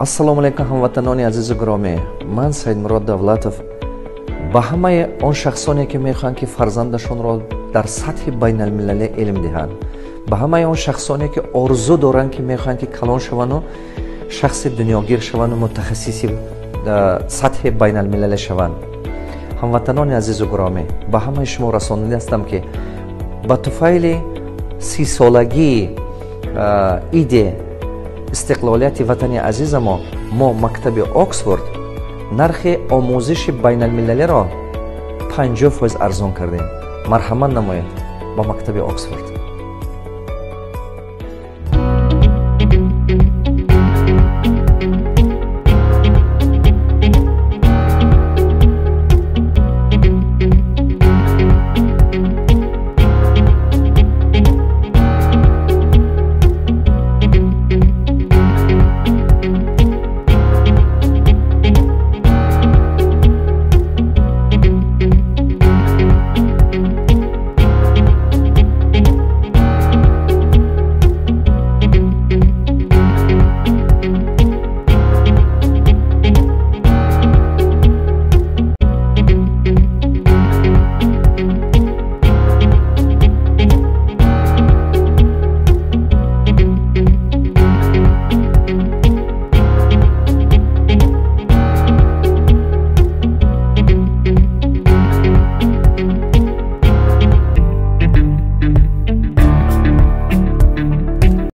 Ассалому алайкум, ҳамватанони азизу гиромӣ! Ман Саидмурод Давлатов. Ба ҳамаи он шахсоне, ки мехоҳанд, ки фарзандашонро дар сатҳи байналмилалӣ илм диҳанд, ба ҳамаи он шахсоне, ки орзу доранд, ки мехоҳанд, ки калон шаванду шахси дунёгир шаванду мутахассиси сатҳи байналмилалӣ шаванд, ҳамватанони азизу гиромӣ, ба ҳамаи шумо расонида ҳастам, ки ба туфайли 30-солагии иди истиқлолияти ватани азизамо мо, мактаби Оксфорд, нархи омӯзиши байналмилалиро 50% арзон кардем. Марҳамат намоед ба мактаби Оксфорд.